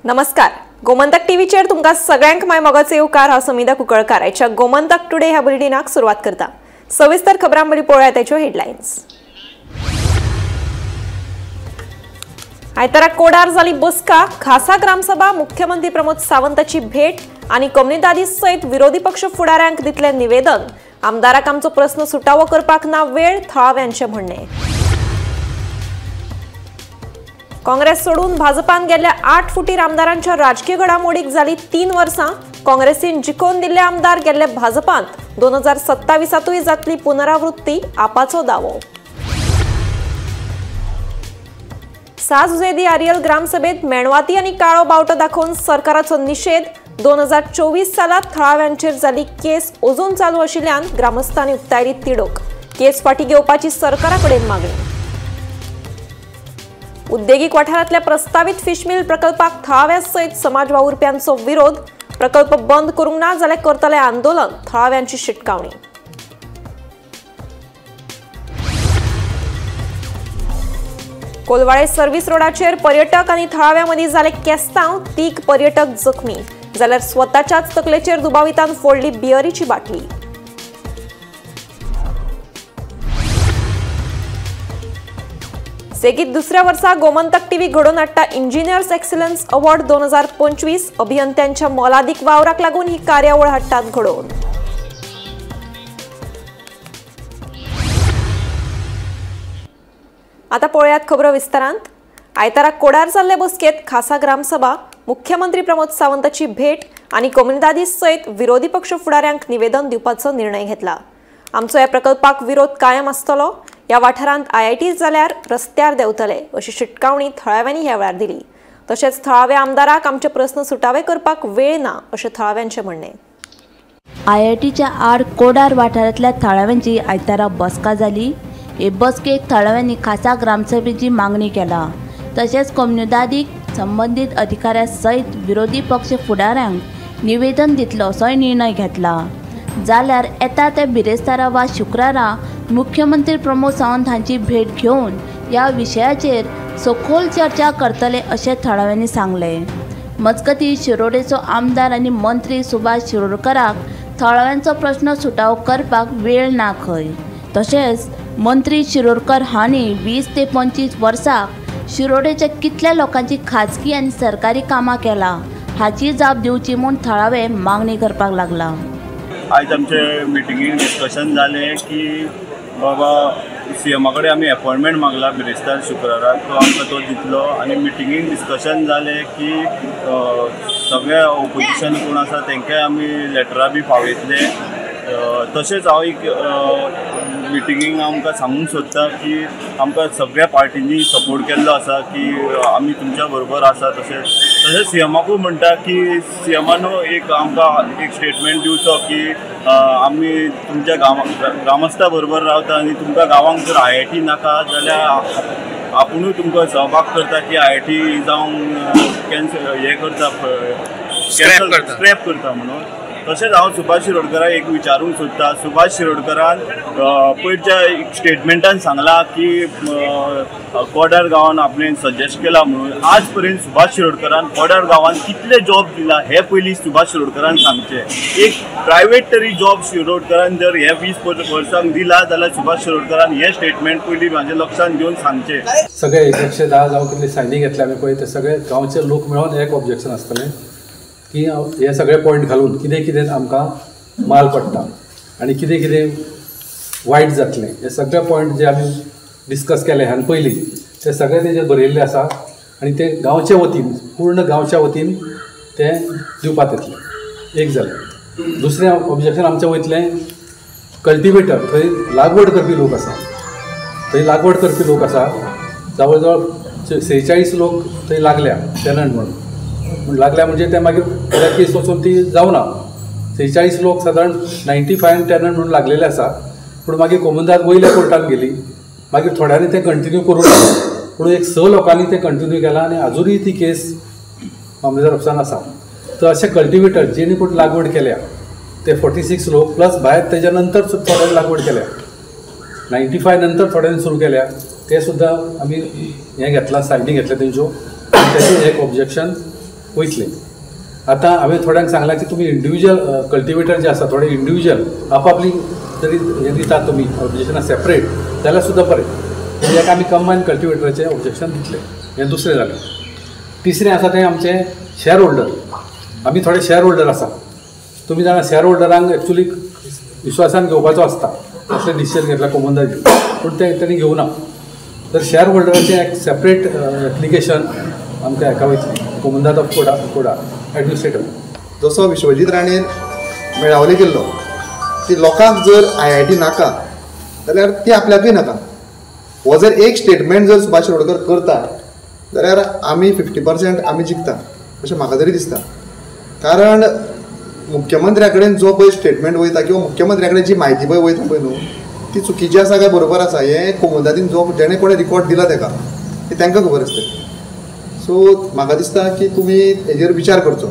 नमस्कार, गोमंतक टीव्हीचेर तुमकां सगळ्यांक my मोगाचो येवकार. हांव समिधा कुंकळकार. आयच्या गोमंतक टुडे ह्या बुलेटिनाक सुरवात करता. सविस्तर खबरां बरी पळोवया ताच्यो हेडलायन्स. आयतारा कोडार जाली बसका. खासा ग्रामसभा, मुख्यमंत्री प्रमोद सावंताची भेट आनी कोमुनिदादी सयत विरोधी पक्ष फुडाऱ्यांक दितले निवेदन. आमदाराक आमचो प्रस्न सुटावो करपाक ना वेळ, थळाव्यांचें म्हणणें. काँग्रेस सोडून भाजपान गेल्ल्या 8 फुटीर आमदारांच्या राजकीय घडामोडीक जाली 3 वर्सां. काँग्रेसीन जिखोवन दिल्ले आमदार गेल्ले भाजपांत. 2027तूय जातली पुनरावृत्ती, आपाचो दावो. साजुझे आरियल ग्रामसभेत मेणवाती आनी काळो बावटो दाखोवन सरकाराचो निशेध. 2024 सालात थळाव्यांचेर जाली केस अजून चालू आशिल्ल्यान ग्रामस्थांनी उक्तायली तिडक. केस फाटीं घेवपाची सरकारा कडेन मागणी. उद्देगीक वाठारांतल्या प्रस्तावित फिशमिल प्रकल्पाक थळाव्या सयत समाज वावुरप्यांचो विरोध. प्रकल्प बंद करूंक ना जाल्यार करतले आंदोलन, थळाव्यांची शिटकावणी. कोलवाळे सर्व्हिस रोडाचेर पर्यटक आनी थळाव्यां मदीं जाले केस्तांव. 3 पर्यटक जखमी, जाल्यार स्वताच्याच तकलेचेर दुबावितान फोडली बियरीची बाटली. सेगीत दुसऱ्या वर्सा गोमंतक टीव्ही घडोवन हाडटा इंजिनियर्स एक्सिलन्स अवॉर्ड 2025. अभियंत्यांच्या मोलादीक वावराक लागून ही कार्यावळ हाडटात घडोवन. आता पळयात खबरो विस्तारांत. आयतारा कोडार जाल्ले बसकेत खासा ग्रामसभा, मुख्यमंत्री प्रमोद सावंताची भेट आनी कोमुनिदादी सयत विरोधी पक्ष फुडाऱ्यांक निवेदन दिवपाचो निर्णय घेतला. आमचो ह्या प्रकल्पाक विरोध कायम आसतलो. ह्या वाठारांत IIT जाल्यार रस्त्यार देंवतले अशी शिटकावणी थळाव्यांनी ह्या वेळार दिली. तशेंच थळाव्या आमदाराक आमचे प्रस्न सुटावे करपाक वेळ ना अशें थळाव्यांचें म्हणणें. IITच्या आड कोडार वाठारांतल्या थळाव्यांची आयतारा बसका जाली. हे बसकेक थळाव्यांनी खासा ग्रामसभेची मागणी केला. तशेंच कोमुनिदादीक संबंदीत अधिकाऱ्यां सयत विरोधी पक्ष फुडाऱ्यांक निवेदन दितलो असोय निर्णय घेतला. जाल्यार येता ते बिरेस्तारा वा शुक्रारा मुख्यमंत्री प्रमोद सावंत हांची भेट घेवन ह्या विशयाचेर सखोल चर्चा करतले अशें थळाव्यांनी सांगलें. मजगतीं शिरोडेचो आमदार आनी मंत्री सुभाष शिरोडकराक थळाव्यांचो प्रस्न सुटावो करपाक वेळ ना खंय. तशेंच मंत्री शिरोडकर हांणी 20 ते 25 वर्सां शिरोडेच्या कितल्या लोकांची खाजगी आनी सरकारी कामां केलां हाची जाप दिवची म्हूण थळावे मागणी करपाक लागला. आयज आमचे मिटिंगेक डिस्कशन जालें की बाबा सीएमा कडेन आमी एपॉयंटमेंट मागला बिरेस्तार शुक्राराक, तो आमकां तो दितलो. आनी मिटिंगेक डिस्कशन जालें की सगळे ओपोजिशन कोण आसा तांकांय आमी लेटरां बी पावयतले. तशेंच हांव एक मिटिंगेक आमकां सांगूंक सोदता की आमकां सगळ्या पार्टींनी सपोर्ट केल्लो आसा की आमी तुमच्या बरोबर आसा. तशेंच तशेंच सीएमाकूय म्हणटा की सीएमान एक आमकां एक स्टेटमेंट दिवचो की आमी तुमच्या ग्रामस्था बरोबर रावता आनी तुमकां गांवांक जर IIT नाका जाल्यार आपुणूय तुमकां सहभाग करता की IIT जावंक कॅन्सल हें करता, स्क्रॅप करता म्हणून. तशेंच हांव सुभाष शिरोडकराक एक विचारूंक सोदता. सुभाष शिरोडकरान पयरच्या एक स्टेटमेंटान सांगलां की कोडार गांवान आपणें सजेस्ट केला म्हणून. आज पर्यंत सुभाष शिरोडकरान कोडार गांवान कितले जॉब दिला हे पयलीं सुभाष शिरोडकरान सांगचें. एक प्रायवेट तरी जॉब शिरोडकरान जर हे 20 वर्सांक दिला जाल्यार सुभाष शिरोडकरान हें स्टेटमेंट पयलीं म्हाज्या लक्षांत घेवन सांगचें. सगळे 110 जावं कितले सायनी घेतले आमी पळय ते सगळे गांवचे लोक मेळोन एक ऑब्जेक्शन आसतलें की हे सगळे पॉयंट घालून कितें कितें आमकां माल पडटा आनी कितें कितें वायट जातलें हे सगळे पॉयंट जे आमी डिस्कस केले ह्यान पयलीं ते सगळे तेजेर बरयल्ले आसा आनी ते गांवचे वतीन, पूर्ण गांवच्या वतीन ते दिवपाक येतलें. एक जालें. दुसरें ऑब्जेक्शन आमचें वयतलें कल्टिवेटर, थंय लागवड करपी लोक आसा, थंय लागवड करपी लोक आसा जवळ जवळ 46 लोक थंय लागल्या टेनंट म्हणून. पूण लागल्या म्हणजे ते मागीर फुडें केस वचून ती जावना. 46 लोक सादारण 95 टेनंट म्हणून लागलेले आसा. पूण मागीर कोमुनिदाद वयल्या कोर्टान गेली, मागीर थोड्यांनी तें कंटिन्यू करूंक ना, पूण एक 6 लोकांनी तें कंटिन्यू केलां आनी आजुनूय ती केस मामलेदार ऑफिसान आसा. तर अशे कल्टिवेटर जेणी कोण लागवड केल्या ते 46 लोक प्लस भायर तेज्या नंतर थोड्यांनी लागवड केल्या, 95 नंतर थोड्यांनी सुरू केल्या, ते सुद्दां आमी हें घेतलां, सायनी घेतल्या तेंच्यो. तेजें एक ऑब्जेक्शन वयतले. आतां हांवें थोड्यांक सांगलां की तुमी इंडिविज्युअल कल्टिवेटर जे आसा थोडे इंडिविज्युअल आपापली जरी हें दितात तुमी ऑब्जेक्शनां सेपरेट जाल्यार सुद्दां बरें. हेका आमी कंबायन कल्टिवेटराचें ऑब्जेक्शन दितले. हें दुसरें जालें. तिसरें आसा तें आमचें शेअर होल्डर. आमी थोडे शेअर होल्डर आसा. तुमी जाणा शेअर होल्डरांक एक्चुली विश्वासान घेवपाचो आसता असलें डिसिजन घेतला कोमुनिदादीन, पूण तें तेणी घेवना. तर शेअर होल्डराचें एक सेपरेट एप्लिकेशन आमकां हेका वयतलें कोमुनिदाद ऑफ कोडा एडमिनिस्ट्रेटर. जसो विश्वजीत राणेन मेळावले केल्लो की लोकांक जर IIT नाका जाल्यार ती आपल्याकूय नाका, हो जर एक स्टेटमेंट जर सुभाष शिरोडकर करता जाल्यार आमी 50% आमी जिखता अशें म्हाका तरी दिसता. कारण मुख्यमंत्र्या कडेन जो पळय स्टेटमेंट वयता किंवा मुख्यमंत्र्या कडेन जी म्हायती पळय वयता पळय न्हू ती चुकीची आसा काय बरोबर आसा हें कोमुनिदादीन जो जेणे कोणें रिकॉर्ड दिला तेका तें तांकां खबर आसतलें. सो म्हाका दिसता की तुमी हेजेर विचार करचो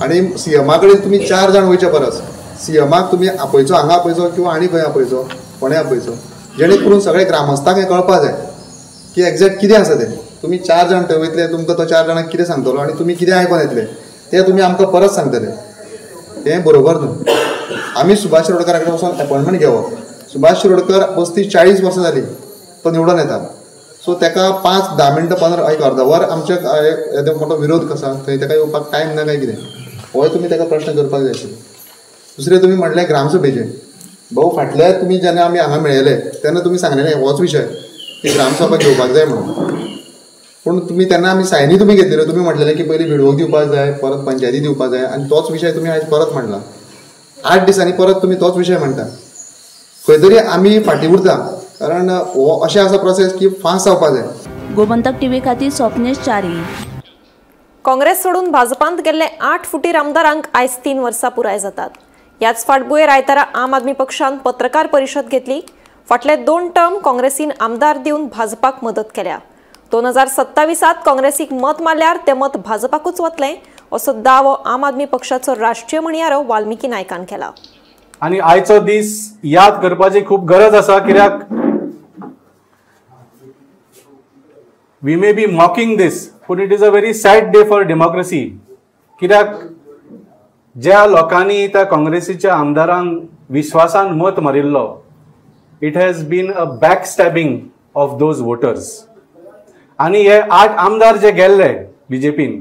आनी सीएमा कडेन तुमी 4 जाण वयचे परस सीएमाक तुमी आपयचो, हांगा आपयचो किंवा आनी खंय आपयचो, कोणें आपयचो, जेणे करून सगळे ग्रामस्थांक हें कळपा जाय की एग्जॅक्ट कितें आसा तें. तुमी 4 जाण थंय वयतले, तुमकां तो 4 जाणांक कितें सांगतलो आनी तुमी कितें आयकोन येतले तें तुमी आमकां परत सांगतले, तें बरोबर न्हू. आमी सुभाष शिरोडकरा कडेन वचोन एपॉयंटमेंट घेवप. सुभाष शिरोडकर 35-40 वर्सां जालीं तो निवडून येता, सो ताका 5-10 मिनटां 15 एक अर्द वर आमच्या येदो मोठो विरोध कसा थंय ताका येवपाक टायम ना काय कितें, होय तुमी ताका प्रश्न करपाक जाय आशिल्लो. दुसरें तुमी म्हणलें ग्रामसभेचें, भाऊ फाटल्या तुमी जेन्ना आमी हांगा मेळयले तेन्ना तुमी सांगलेलें होच विशय की ग्रामसभा घेवपाक जाय म्हणून, पूण तुमी तेन्ना आमी सायनी तुमी घेतलेल्यो, तुमी म्हटलेलें की पयलीं विडवोक दिवपाक जाय, परत पंचायती दिवपाक जाय, आनी तोच विशय तुमी आयज परत म्हणला. 8 दिसांनी परत तुमी तोच विशय म्हणटा. खंय तरी आमी फाटीं उरता, कारण हो अशें आसा प्रोसेस की फास्ट जावपाक जाय. गोमंतक टीव्ही खातीर स्वप्नेश च्यारी. काँग्रेस सोडून भाजपांत गेल्ले 8 फुटीर आमदारांक आयज 3 वर्सां पुराय जातात. ह्याच फाटभुंयेर आयतारा आम आदमी पक्षान पत्रकार परिशद घेतली. फाटले 2 टर्म काँग्रेसीन आमदार दिवन भाजपाक मदत केल्या. 2027 काँग्रेसीक मत मारल्यार ते मत भाजपाकूच वतलें असो दावो आम आदमी पक्षाचो राष्ट्रीय म्हणयारो वाल्मिकी नायकान केला. आनी आयचो दीस याद करपाची खूब गरज आसा, कित्याक we may be mocking this, पूण it is a very sad day for democracy. कित्याक ज्या लोकांनी त्या काँग्रेसीच्या आमदारांक विश्वासान मत मारिल्लो, it has been a back stabbing of those voters. आनी हे 8 आमदार जे गेल्ले बीजेपीन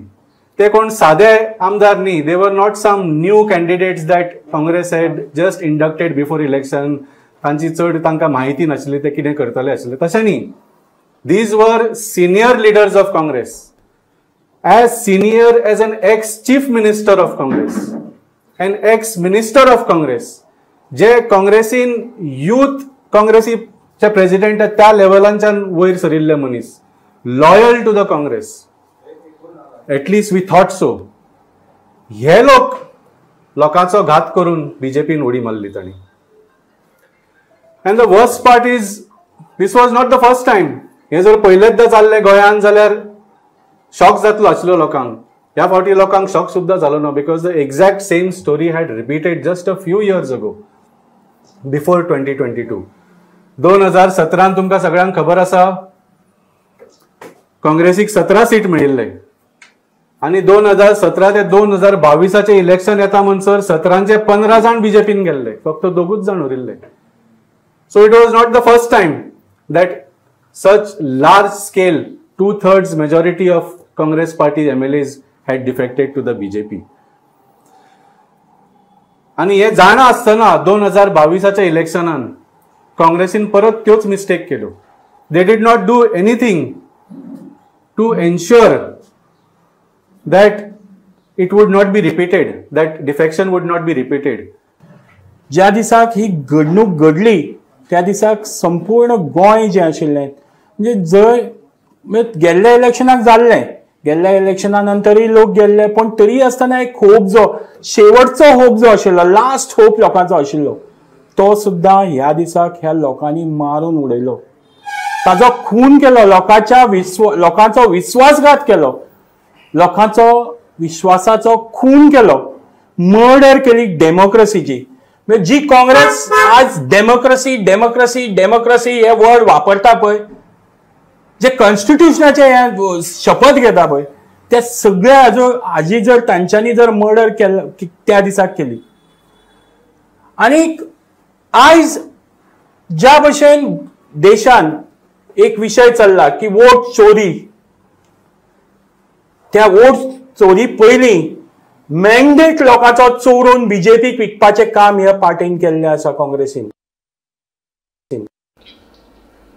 ते कोण सादे आमदार न्ही, they were not some new candidates that Congress had just inducted before election. तांची चड तांकां म्हायती नाशिल्ली ते कितें करतले आशिल्ले, तशें न्ही. These were senior leaders of Congress, as senior as an ex chief minister of Congress, an ex minister of Congress, जे काँग्रेसीन यूथ काँग्रेसीचे प्रेसिडेंट त्या लेवलांच्यान वयर सरिल्ले मनीस, loyal to the Congress, at least we thought so. हे लोक लोकांचो घात करून बीजेपीन उडी मारली तांणी. And the worst part is this was not the first time. हे जर पयलेंचदा जाल्लें गोंयांत जाल्यार शॉक जातलो आशिल्लो लोकांक. ह्या फावटी लोकांक शॉक सुद्दां जालो ना, because the exact same story had repeated just a few years ago before 2022. 2017 तुमकां सगळ्यांक खबर आसा काँग्रेसीक 17 सीट मेळिल्ले आनी 2017 ते 2022 इलेक्शन येता म्हणसर 17चे 15 जाण बीजेपीन गेल्ले, फक्त 2 जाण उरिल्ले. So it was not the first time that such large scale 2/3 majority of Congress party MLAs had defected to the BJP. आनी हे जाणा आसतना 2022 इलेक्शनान काँग्रेसीन परत त्योच मिस्टेक केल्यो. They did not do anything to ensure that it would not be repeated, that defection would not be repeated. ज्या दिसाक ही घडणूक घडली त्या दिसाक संपूर्ण गोंय जें आशिल्लें म्हणजे जंय गेल्ल्या इलेक्शनाक जाल्लें, गेल्ल्या इलेक्शना नंतरय लोक गेल्ले, पूण तरी आसतना एक होप जो शेवटचो होप जो आशिल्लो, लास्ट होप लोकांचो आशिल्लो, तो सुद्दां ह्या दिसाक ह्या लोकांनी मारून उडयलो, ताजो खून केलो, लोकांच्या लोकांचो विश्वासघात केलो, लोकांचो विश्वासाचो खून केलो, मर्डर केली डेमोक्रेसीची. जी काँग्रेस आज डेमोक्रेसी डेमोक्रेसी डेमोक्रेसी हे वर्ड वापरता पळय, जे कॉन्स्टिट्युशनाचे हे शपथ घेता पळय, त्या सगळ्या हाजी जर तांच्यांनी जर मर्डर केलं त्या दिसाक केली. आनी आयज ज्या भशेन देशान एक विशय चल्ला की वोट चोरी, त्या वोट चोरी पयलीं मॅन्डेट लोकांचो चोरून बीजेपीक विकपाचें काम ह्या पार्टीन केल्लें आसा काँग्रेसीन.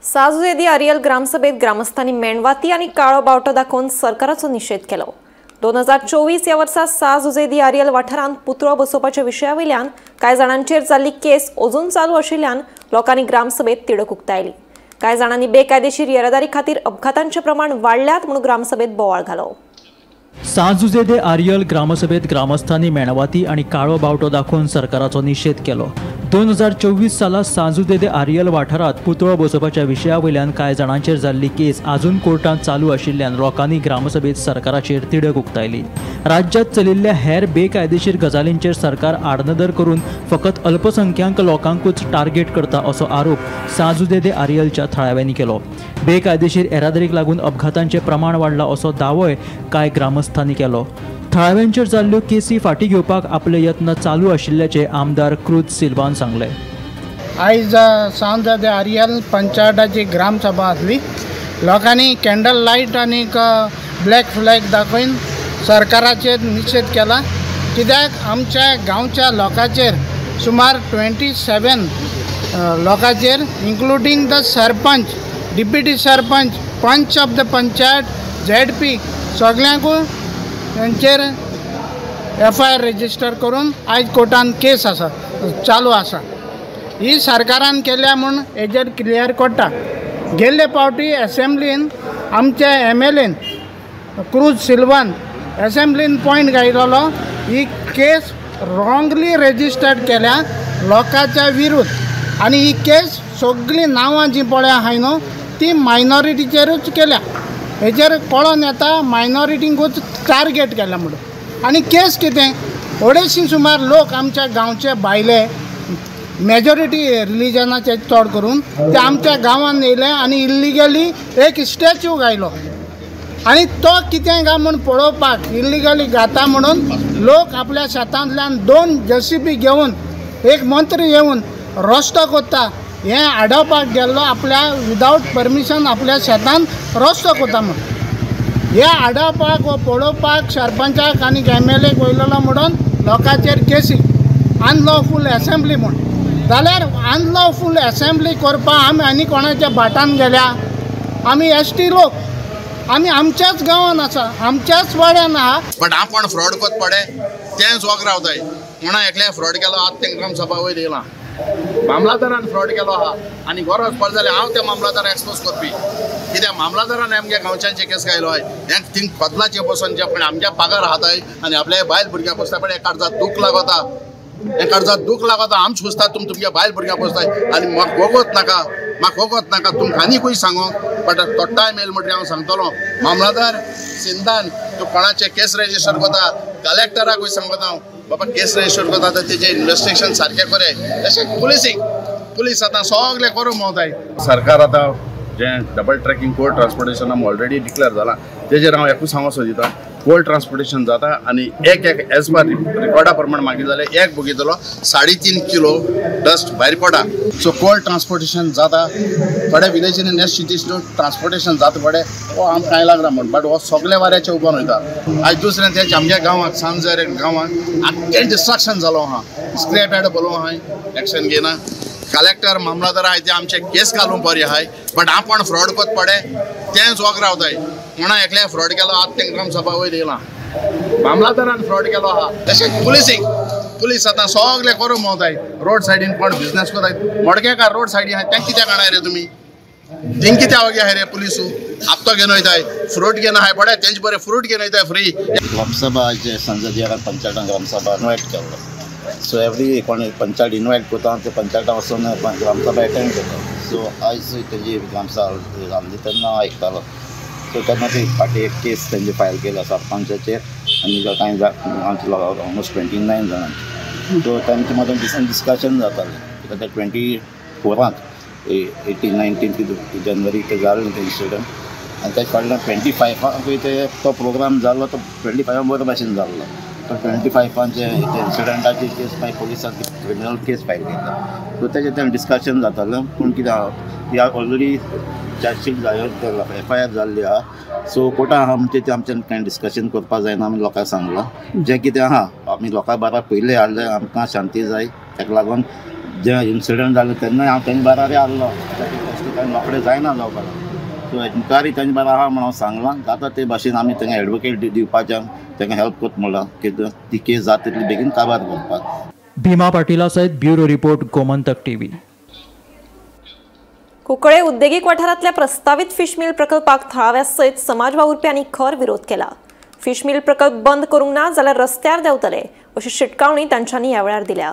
साजुजे आरियल ग्रामसभेत ग्रामस्थांनी मेणवाती आनी काळो बावटो दाखोवन सरकाराचो निशेध केलो. 2024 ह्या वर्सा साजुजे आरियल वाठारांत पुतळो बसोवपाच्या विशया वयल्यान कांय जाणांचेर जाल्ली केस अजून चालू आशिल्ल्यान लोकांनी ग्रामसभेत तिडक उक्तायली. कांय जाणांनी बेकायदेशीर येरादारी खातीर अपघातांचें प्रमाण वाडल्यात म्हणून ग्रामसभेत बोवाळ घालो. साजुजे दे आरियल ग्रामसभेत ग्रामस्थांनी मेणवाती आनी काळो बावटो दाखोवन सरकाराचो निशेध केलो. 2024 साला साजुजे दे आरियल वाठारांत पुतळो बसोवपाच्या विशया वयल्यान कांय जाणांचेर जाल्ली केस आजून कोर्टांत चालू आशिल्ल्यान लोकांनी ग्रामसभेत सरकाराचेर तिडक उक्तायली. राज्यांत चलिल्ल्या हेर बेकायदेशीर गजालींचेर सरकार आडनदर करून फकत अल्पसंख्याक लोकांकूच टार्गेट करता असो आरोप साजुजे दे आरियलच्या थळाव्यांनी केलो. बेकायदेशीर येरादारीक लागून अपघातांचें प्रमाण वाडलां असो दावोय कांय ग्रामस्थांनी केलो. थळाव्यांचेर जाल्ल्यो केसी फाटीं घेवपाक आपले यत्न चालू आशिल्ल्याचे आमदार क्रूज सिल्वान सांगलें. आयज सांज दे आरियल पंचायताची ग्रामसभा आसली. लोकांनी कॅन्डल लायट आनी ब्लॅक फ्लॅग दाखोवन सरकाराचेर निशेध केला. कित्याक आमच्या गांवच्या लोकांचेर सुमार 27 लोकांचेर including the sarpanch, deputy sarpanch, panch of the panchayat, ZP सगळ्यांकूय तांचेर एफआयआर रजिस्टर करून आयज कोर्टान केस आसा चालू आसा. ही सरकारान केल्या म्हूण हेजेर क्लियर कोट्टा. गेल्ले पावटी एसेंब्लीन आमच्या एमएलएन क्रूज सिल्वान एसेंब्लीन पॉयंट घायलेलो ही केस रॉंगली रजिस्टर्ड केल्या लोकांच्या विरुद्ध आनी ही केस सगळीं नांवां जीं पळय आहाय न्हू ती मायनॉरिटीचेरूच केल्या. हेजेर कळोन येता मायनॉरिटींकूच टार्गेट केल्या म्हणून. आनी केस कितें 250 सुमार लोक आमच्या गांवचे भायले मेजॉरिटी रिलिजनाचे चड करून ते आमच्या गांवांत येयले आनी इल्लिगली एक स्टॅच्यू घायलो आनी तो कितें काय म्हूण पळोवपाक इल्लिगली घाता म्हणून लोक आपल्या शेतांतल्यान 2 जेसीबी घेवन एक मंत्री येवन रस्तो कोत्ता हें आडोवपाक गेल्लो आपल्या विदावट परमिशन आपल्या शेतांत रस्तो कोत्ता म्हूण हे आडोवपाक वो पळोवपाक सरपंचाक आनी एमएलएक वयलेलो म्हणून लोकांचेर केसी अनलॉफूल एसेंब्ली म्हूण. जाल्यार अनलॉफूल एसेंब्ली करपाक आमी आनी कोणाच्या भाटान गेल्या? आमी एसटी लोक, आमी आमच्याच गांवान आसा, आमच्याच वाड्यान आहा. बट आपण फ्रॉड कोत पडे तेंच वोग रावताय म्हणून एकल्या फ्रॉड केलो आतां तेंकां ग्रामसभा वयर येयला. मामलादारान फ्रॉड केलो आहा आनी गरज पडली जाल्यार हांव त्या मामलादार एक्सपोज करपी. कित्याक मामलादारान आमगे गांवच्यांचे केस घायलो आहाय हें थिंग बदलाचे बसून जे पण आमच्या पागार आहाताय आनी आपल्या बायल भुरग्यां बसता पण एका अर्जात दूख लागता, एका अर्जात दूख लागता. आम सोंसता तुम तुमगे बायल भुरग्यां बसताय आनी म्हाका वगत नाका, म्हाका वगत नाका तुमकां आनीकूय सांगो बट तो टायम येयलो म्हणटकीर हांव सांगतलो मामलादार सिंधान तूं कोणाचे केस रजिस्टर करता, कलेक्टराकूय सांगता हांव बाबा केस रजिस्टर करता तर तेजें इन्वेस्टिगेशन सारकें करे. तशें पुलिसीक पुलीस आतां सगळें करूंक मेवताय. सरकार आतां जें डबल ट्रॅकिंग कोल ट्रान्सपोर्टेशन आमी ऑलरेडी डिक्लेर जालां तेजेर हांव एकूच सांगूंक सोदिता कोल ट्रान्सपोर्टेशन जाता आनी एक एक एज पर रिकॉर्डा प्रमाण मागीर जाल्यार एक बघितलो 3.5 किलो डस्ट भायर पडा. सो कोल ट्रान्सपोर्टेशन जाता थोड्या विलेजींनी नेक्स्ट सिटीज ट्रान्सपोर्टेशन जाता पडे हो आमकां कांय लागना म्हूण बट हो सगळे वाऱ्याचे उबोन वयता. आयज दुसरें तें आमच्या गांवांत सांजर गांवांत आख्खें डिस्ट्रक्शन जालो आहा, स्क्रॅप यार्ड बरो आहाय, एक्शन घेयना. कलेक्टर मामलादार आहाय ते आमचे केस घालूंक बरी आहाय बट आपण फ्रॉड कोत पडे तेंच वोग रावताय म्हणून एकल्या फ्रॉड केलो आतां तेंकां ग्रामसभा वयर येयला. मामलादारान फ्रॉड केलो आहा. तशें पुलिसीक पुलीस आतां सगळें करूंक मेवताय. रोड सायडीन कोण बिजनेस करताय मडकेकार रोड सायडीन आहाय तें कित्याक हाणाय रे तुमी? थिंग कित्याक वगी आहाय रे पुलिसू? आपतो घेवन वयताय फ्रूट घेवन आहाय पळय तेंचे बरें फ्रूट घेवन वयताय फ्री. ग्रामसभा जे संसदीय पंचायतान ग्रामसभा इनवायट केल्लो. सो एवरी कोण पंचायत इनवायट करता ते पंचायतान वचून ग्रामसभा एटेंड करता. सो आयज तेजी ग्रामसभा जाल्ली तेन्ना हांव आयकतालो. सो तेन्ना ती फाटीं एक केस तेंचे फायल केला सरपंचाचेर आनी कांय आमचे लोक ऑलमोस्ट 29 जाणांचे. सो तांचे मदीं दिसान डिस्कशन जातालें. कित्याक ते 24 18 19 जनवरी ते जालें तें इन्सिडंट. आनी तेजे फाटल्यान 25 ते तो प्रोग्राम जाल्लो तो 25 बरे भाशेन जाल्लो. तो 25 जे इन्सिडंटाची केस मागीर पोलिसान क्रिमिनल केस फायल केला. सो तेजें तें डिस्कशन जातालें पूण कितें आहा ती ऑलरेडी चार्जशीट जाय FIR जाल्ली आहा. सो कोर्टान आहा म्हणजे तें आमच्यान कांय डिस्कशन करपाक जायना. आमी लोकांक सांगलां जें कितें आहा आमी लोकां बारा पयलें हाडलें आमकां शांती जाय ताका लागून जें इन्सिडंट जालें तेन्ना हांव तेंचे बारार आहलो तशें रोखडें जायना जावपाक. सो मुखारय तेंचे बारा आहा म्हण हांव सांगलां जाता ते भाशेन आमी तांकां एडवोकेट दिवपाचें तांकां हेल्प करता म्हणलां की ती केस जाता तितली बेगीन काबार करपाक. भीमा पाटीला सयत bureau report, Gomantak TV. Cuncolim उद्देगीक वाठारांतल्या प्रस्तावित फिशमिल प्रकल्पाक थळाव्या सयत समाज वावुरप्यांनी खर विरोध केला. फिशमिल प्रकल्प बंद करूंक ना जाल्यार रस्त्यार देंवतले अशी शिटकावणी तांच्यांनी ह्या वेळार दिल्या.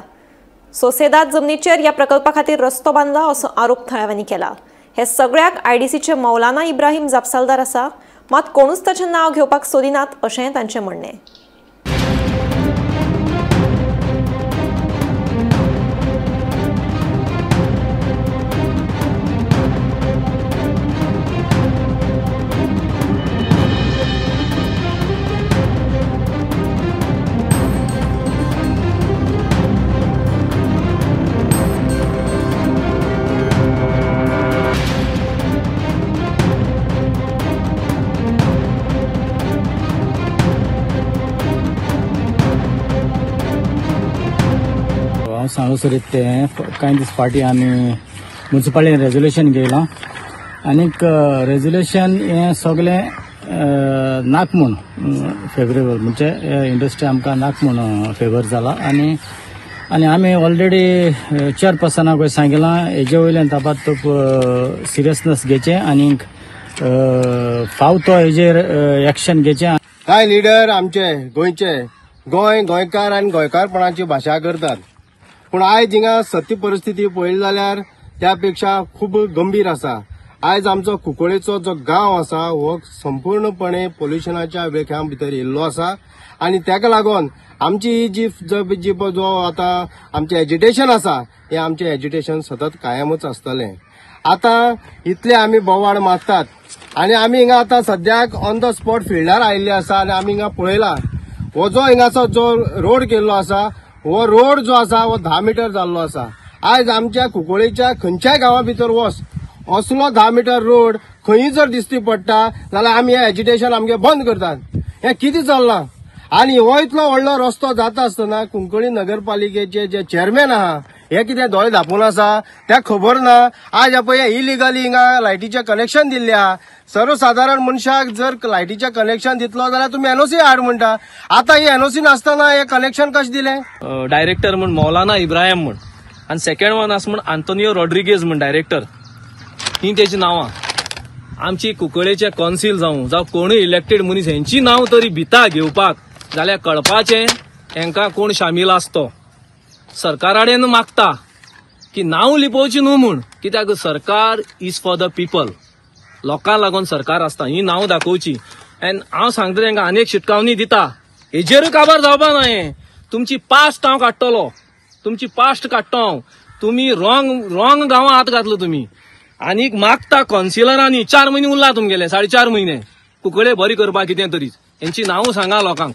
सोसेदाद जमनीचेर ह्या प्रकल्पा खातीर रस्तो बांदला असो आरोप थळाव्यांनी केला. हे सगळ्याक आयडीसीचे मौलाना इब्राहिम जापसालदार आसा, मात कोणूच ताचें नांव घेवपाक सोदिनात अशें तांचें म्हणणें. सांगू सरीत तें कांय दीस फाटीं आमी मुन्सिपालिटीन रेजोल्युशन घेयलां आनीक रेजोल्युशन हें सगळें नाक म्हूण फेवरेबल म्हणजे इंडस्ट्री आमकां नाक म्हूण फेवर जाला. आनी आनी आमी ऑलरेडी चेअरपर्सनाकूय सांगिलां हेजे वयल्यान ताबडतोब सिरियसनेस घेवचें आनीक फाव तो हेजेर एक्शन घेवचें. कांय लिडर आमचे गोंयचे गोंय गोंयकार आनी गोंयकारपणाची भाशा करतात पूण आयज हिंगा सत्य परिस्थिती पळयली जाल्यार त्या पेक्षा खूब गंभीर आसा. आयज आमचो कुंकळेचो जो गांव आसा हो संपूर्णपणे पोल्युशनाच्या वेख्या भितर येयल्लो आसा आनी ताका लागून आमची ही जी जो आतां आमचें एजिटेशन आसा हें आमचें एजिटेशन सतत कायमच आसतलें. आतां इतले आमी बोवाळ मारतात आनी आमी हिंगा आतां सद्याक ऑन the spot फिल्डार आयिल्ले आसा आनी आमी हिंगा पळयला हो जो हिंगाचो जो रोड केल्लो आसा हो रोड जो आसा हो 10 मिटर जाल्लो आसा. आयज आमच्या कुंकळेच्या खंयच्याय गांवा भितर वच असलो 10 मिटर रोड खंयी जर दिसती पडटा जाल्यार आमी हें एजिटेशन आमगें बंद करतात. हें कितें चल्लां आनी हो इतलो व्हडलो रस्तो जाता आसतना कुंकळी नगरपालिकेचे जे चेअरमॅन आहा हे कितें दोळे धांपून आसा त्या खबर ना. आज पळय इलिगली हिंगा लायटीचें कनेक्शन दिल्लें आहा. सर्वसादारण मनशाक जर लायटीचें कनेक्शन दितलो जाल्यार तुमी एनओसी हाड म्हणटा. आतां ही एनओसी नासतना हें कनेक्शन कशें दिलें? डायरेक्टर म्हूण मौलाना इब्राहिम म्हूण आनी सेकंड वन आसा म्हूण आंतोनियो रॉड्रिगेज म्हूण डायरेक्टर, ही तेची नांवां. आमची कुंकळेचे कौन्सिल जावं जावं कोणूय इलेक्टेड मनीस हेंची नांव तरी भिता घेवपाक जाल्यार कळपाचें हेंकां कोण शामील आसतो. सरकाराडेन मागता की नांव लिपोवची न्हू म्हूण, कित्याक सरकार is for the people, लोकांक लागून सरकार आसता, ही नांव दाखोवची. एंड हांव सांगता तेंकां आनी एक शिटकावणी दिता, हेजेरूय काबार जावपा ना. हें तुमची पास्ट हांव काडटलो, तुमची पास्ट काडटलो हांव. तुमी रॉंग गांवां हात घातलो तुमी. आनीक मागता कौन्सिलरांनी 4 म्हयने उरला तुमगेले, 4.5 म्हयने कुंकळे बरी करपाक कितें तरी हेंची नांव सांगा लोकांक,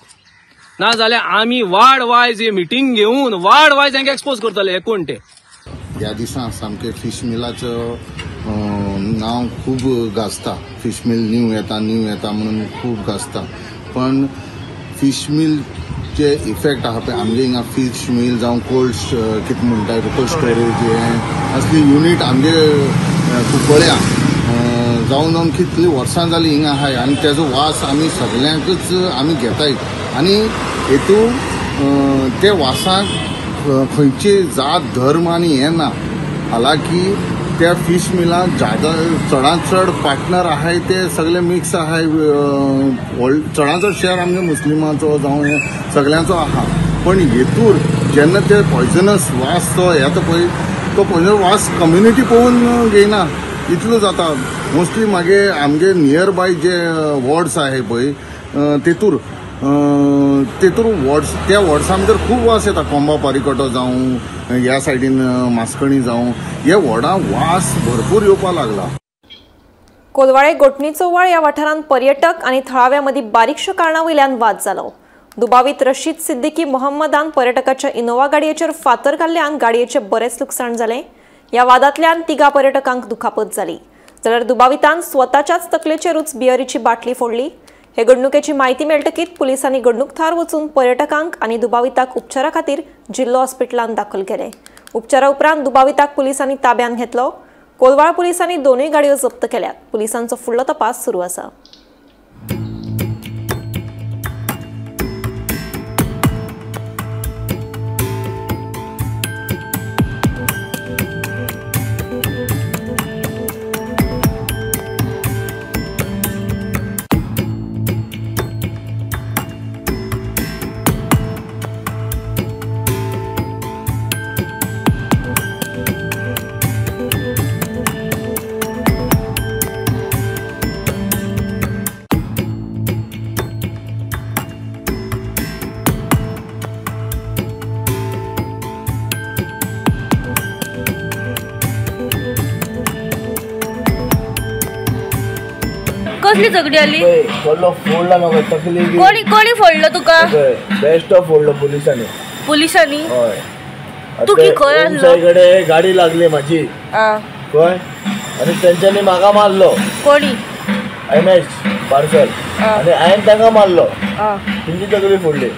ना जाल्यार आमी वार्ड वायज ही मिटींग घेवन वार्ड वायज हेंकां एक्सपोज करतले हे कोण ते. ह्या दिसा सामकें फिश मिलाचो नांव खूब गाजता. फिश मिल न्यू येता न्यू येता म्हणून खूब गाजता, पण फिश मिलचे इफेक्ट आहा पळय आमगे हिंगा फिश मिल जावं कोल्ड कितें म्हणटा कोल्ड स्टोरेज हें असली युनीट आमगे कुंकळ्या जावन जावन कितलीं वर्सां जालीं हिंगा आहाय आनी तेजो वास आमी सगल्यांकूच आमी घेताय आनी हेतून ते वासाक खंयची जात धर्म आनी हें ना. हालाकी त्या फिश मिलांत जादा चडांत चड पार्टनर आहाय ते सगळे मिक्स आहाय, चडांत चड शेअर आमगे मुस्लिमांचो जावं हे सगळ्यांचो आहा. पण हेतूर जेन्ना ते पॉयजनस वास तो येता पळय तो पॉयजनस वास कम्युनिटी पळोवन घेयना इतलो जाता. मोस्टली मागे आमगे नियर बाय जे वॉर्ड्स आहाय पळय तेतूर तेतूर वॉर्ड्स त्या वॉर्ड्सां भितर खूब वास येता. कोंबा पारिकोटो जावं ह्या सायडीन मास्कणी जावं ह्या वॉर्डां वास भरपूर येवपाक लागला. कोलवाळे गोटणी चौवाळ ह्या वाठारांत पर्यटक आनी थळाव्या मदीं बारीकशा कारणा वयल्यान वाद जालो. दुबावीत रशीद सिद्दीकी मोहम्मदान पर्यटकाच्या इनोवा गाडयेचेर फातर घाल्ल्यान गाडयेचें बरेंच लुकसाण जालें. ह्या वादांतल्यान 3 पर्यटकांक दुखापत जाली. जाल्यार दुबावितान स्वताच्याच तकलेचेरूच बियरीची बाटली फोडली. हे घडणुकेची म्हायती मेळटकीच पुलिसांनी घडणूक थळार वचून पर्यटकांक आनी दुबाविताक उपचारा खातीर जिल्लो हॉस्पिटलांत दाखल केले. उपचारा उपरांत दुबाविताक पुलिसांनी ताब्यांत घेतलो. कोलवाळ पुलिसांनी दोनूय गाडयो जप्त केल्यात. पुलिसांचो फुडलो तपास सुरू आसा. कसली झगडी आली? फोडलो फोडला म्हाका तकली. कोणी कोणी फोडलो तुका? बेस्ट ऑफ फोडलो पोलिसांनी. पोलिसांनी? हय. तू की खंय आसलो? कडेन गाडी लागली म्हाजी खंय आनी तेंच्यांनी म्हाका मारलो. कोणी? M H parcel. आनी हांवें तांकां मारलो, तेंची तकली फोडली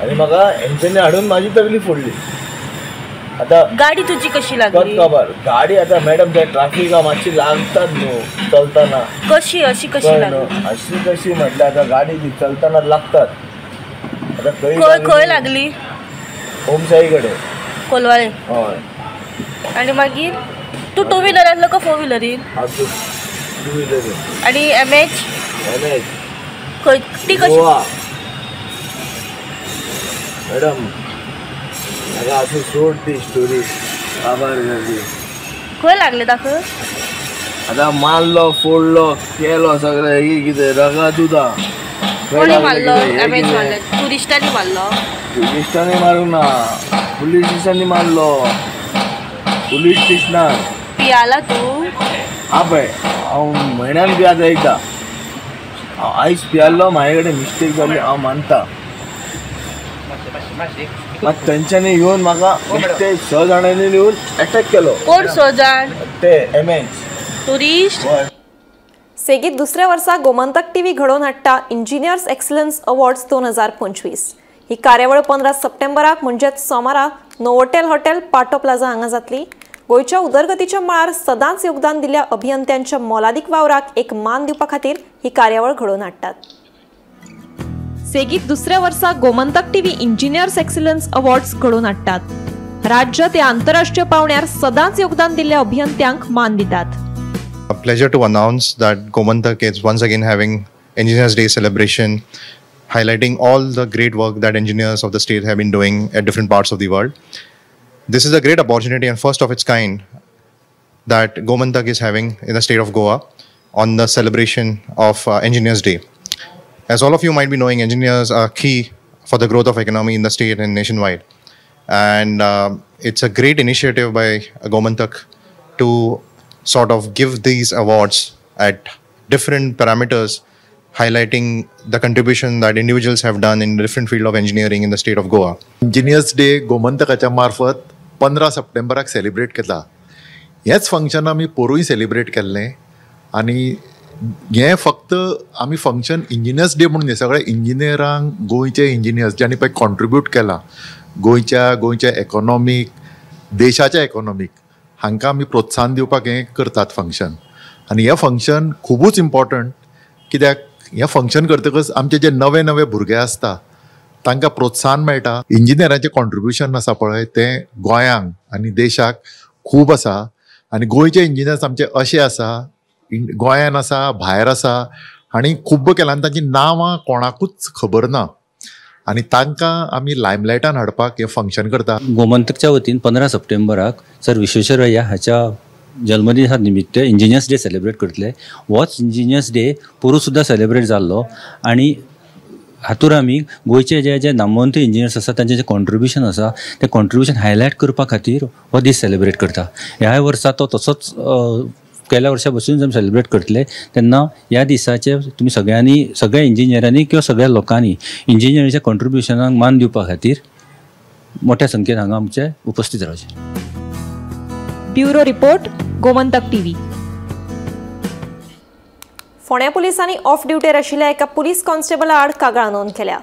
आनी म्हाका हेंच्यांनी हाडून म्हाजी तकली फोडली. आतां गाडी तुजी कशी लागली? खबर गाडी आतां मॅडम त्या ट्राफिका मातशी लागतात न्हू चलतना. कशी अशी कशी लागली? अशी कशी म्हटल्यार आतां गाडी ती चलतना लागतात. आतां खंय खंय लागली? ओमसाई कडेन, कोलवाळे. हय. आनी मागीर तूं टू व्हिलर आसलो का फोर व्हिलरीन? टू व्हिलरीन. आनी एम एच? एम एच खंय ती कशी? मॅडम म्हाका अशी सोड ती स्टोरी काबार जाली. खंय लागले ताका? आतां मारलो फोडलो केलो सगळें हें कितें रगत उदा. कोणी मारलो? एम एच मारलो? ट्युरिस्टांनी मारलो? ट्युरिस्टांनी मारूंक ना, पुलीस स्टेशनांनी मारलो. पुलीस स्टेशनार. पियाला तूं? हा पळय हांव म्हयन्यान पियाता एकदां. हांव आयज पियाल्लो, म्हाजे कडेन मिस्टेक जाली हांव मानता. मात तेंच्यांनी येवन म्हाका ते 6 जाणांनी येवन एटॅक केलो. कोण 6 जाण? ते एम एच ट्युरिस्ट. सेगीत दुसऱ्या वर्सा गोमंतक टीव्ही घडोवन हाडटा इंजिनियर्स एक्सलन्स अवॉर्ड्स 2025. ही कार्यावळ 15 सप्टेंबराक म्हणजेच सोमारा नोवोटेल हॉटेल पाटो प्लाझा हांगा जातली. गोंयच्या उदरगतीच्या मळार सदांच योगदान दिल्ल्या अभियंत्यांच्या मोलादीक वावराक एक मान दिवपा खातीर ही कार्यावळ घडोवन हाडटात. सेगीत दुसऱ्या वर्सा Gomantak TV engineers excellence awards घडोवन हाडटात. राज्य ते आंतरराष्ट्रीय पावंड्यार सदांच योगदान दिल्ल्या अभियंत्यांक मान दितात. A pleasure to announce that Gomantak is once again having Engineers Day celebration, highlighting all the great work that engineers of the state have been doing at different parts of the world. This is a great opportunity and first of its kind that Gomantak is having in the state of Goa on the celebration of Engineers Day. As all of you might be knowing, engineers are key for the growth of economy in the state and nationwide. And it's a great initiative by Gomantak to sort of give these awards at different parameters, highlighting the contribution that individuals have done in different field of engineering in the state of Goa. Engineers Day गोमंतकाच्या मार्फत 15 सप्टेंबराक celebrate केला. हेच function आमी पोरूय celebrate केल्लें आनी हें फक्त आमी function engineers day म्हणून न्ही, सगळे इंजिनियरांक, गोंयचे इंजिनियर्स ज्यांनी पळय कॉन्ट्रिब्यूट केलां गोंयच्या इकॉनॉमीक, देशाच्या इकॉनॉमीक, हांकां आमी प्रोत्साहन दिवपाक हें करतात फंक्शन. आनी हें फंक्शन खुबूच इम्पॉर्टंट, कित्याक हें फंक्शन करतकच आमचे जे नवे नवे भुरगे आसता तांकां प्रोत्साहन मेळटा. इंजिनियरांचें कॉन्ट्रिब्युशन आसा पळय तें गोंयांक आनी देशाक खूब आसा आनी गोंयचे इंजिनियर्स आमचे अशे आसा, गोंयान आसा, भायर आसा आनी खूब्ब केला आनी तांची नांवां कोणाकूच खबर ना आनी तांकां आमी लायमलायटान हाडपाक हें फंक्शन करता. गोमंतकच्या वतीन 15 सप्टेंबराक सर विश्वेश्वरय्या हाच्या जल्मदिसा निमित्त इंजिनियर्स डे सेलिब्रेट करतले. होच इंजिनियर्स डे पोरूं सुद्दां सेलिब्रेट जाल्लो आनी हातूर आमी गोंयचे जे जे नामवंत इंजिनियर्स आसा तांचें जें कॉन्ट्रिब्युशन आसा तें कॉन्ट्रिब्युशन हायलायट करपा खातीर हो दीस सेलिब्रेट करता. ह्याय वर्सा तो तसोच गेल्या वर्सा बसून आमी सेलिब्रेट करतले तेन्ना ह्या दिसाचे तुमी सगळ्यांनी सगळ्या इंजिनियरांनी किंवा सगळ्या लोकांनी इंजिनियरीच्या कॉन्ट्रिब्युशनाक मान दिवपा खातीर मोठ्या संख्येन हांगा आमचे उपस्थित रावचे. Bureau report, Gomantak TV. फोंड्या पुलिसांनी ऑफ ड्युटीर आशिल्ल्या एका पुलीस कॉन्स्टेबला आड कागाळ नोंद केल्या.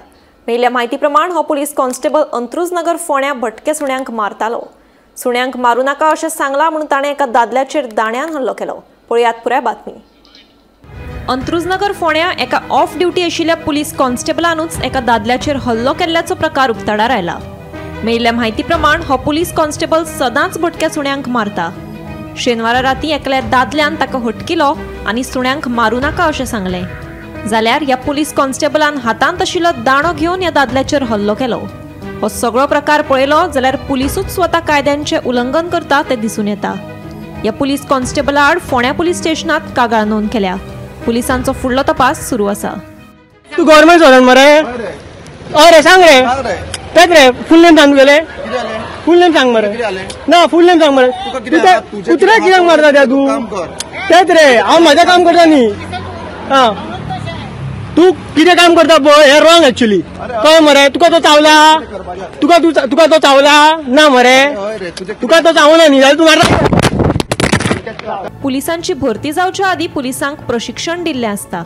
मेळिल्ल्या म्हायती प्रमाण हो पुलीस कॉन्स्टेबल अंत्रुजनगर फोंड्या भटके सुण्यांक मारतालो. सुण्यांक मारू नाका अशें सांगलां म्हणून ताणें एका दादल्याचेर दाण्यान हल्लो केलो. पळयात पुराय बातमी. अंत्रुजनगर फोंड्या एका ऑफ ड्युटी आशिल्ल्या पुलीस कॉन्स्टेबलानूच एका दादल्याचेर हल्लो केल्ल्याचो प्रकार उक्ताडार आयला. मेळिल्ल्या म्हायती प्रमाण हो पुलीस कॉन्स्टेबल सदांच भटक्या सुण्यांक मारता. शेनवारा राती एकल्या दादल्यान ताका हटकिलो आनी सुण्यांक मारू नाका अशें सांगलें. जाल्यार ह्या पुलीस कॉन्स्टेबलान हातांत आशिल्लो दांडो घेवन ह्या दादल्याचेर हल्लो केलो. हो सगळो प्रकार पळयलो जाल्यार पुलिसूच स्वता कायद्यांचें उल्लंघन करता तें दिसून येता. ह्या पुलीस कॉन्स्टेबला आड फोंड्या पुलीस स्टेशनांत कागाळ नोंद केल्या. पुलिसांचो फुडलो तपास सुरू आसा. तूं गव्हर्मेंट सर्वंट मरे? हय रे, सांग रे. तेच रे, फूल नेम सांग तुगेलें. फूल नेम सांग मरे. ना, फूल नेम सांग मरे. कुत्र्याक कित्याक मारता त्या तूं? तेच रे, हांव म्हजें काम करता न्ही. आं, तूं कितें काम करता पळय हें रॉंग एक्चुली. कळ्ळें मरे? तुका तो चावला, तुका तो चावला ना मरे? तुका तो चावना न्ही जाल्यार तूं मारता. पुलिसांची भरती जावच्या आदी पुलिसांक प्रशिक्षण दिल्लें आसता.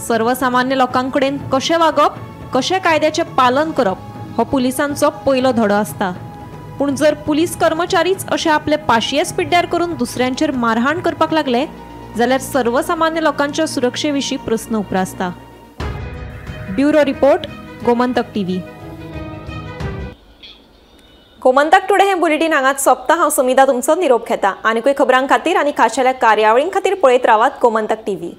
सर्वसामान्य लोकांकडेन कशें वागप, कशें कायद्याचें पालन करप हो पुलिसांचो पयलो धडो आसता. पूण जर पुलीस कर्मचारीच अशे आपले पाशियेस पिड्ड्यार करून दुसऱ्यांचेर मारहाण करपाक लागले जाल्यार सर्वसामान्य लोकांच्या सुरक्षे विशीं प्रस्न उप्रासता. Bureau report, Gomantak TV. Gomantak today हें बुलेटीन हांगाच सोंपता. हांव समिता तुमचो निरोप घेता. आनीकूय खबरां खातीर आनी खाशेल्या कार्यावळीं खातीर पळयत रावात गोमंतक टीव्ही.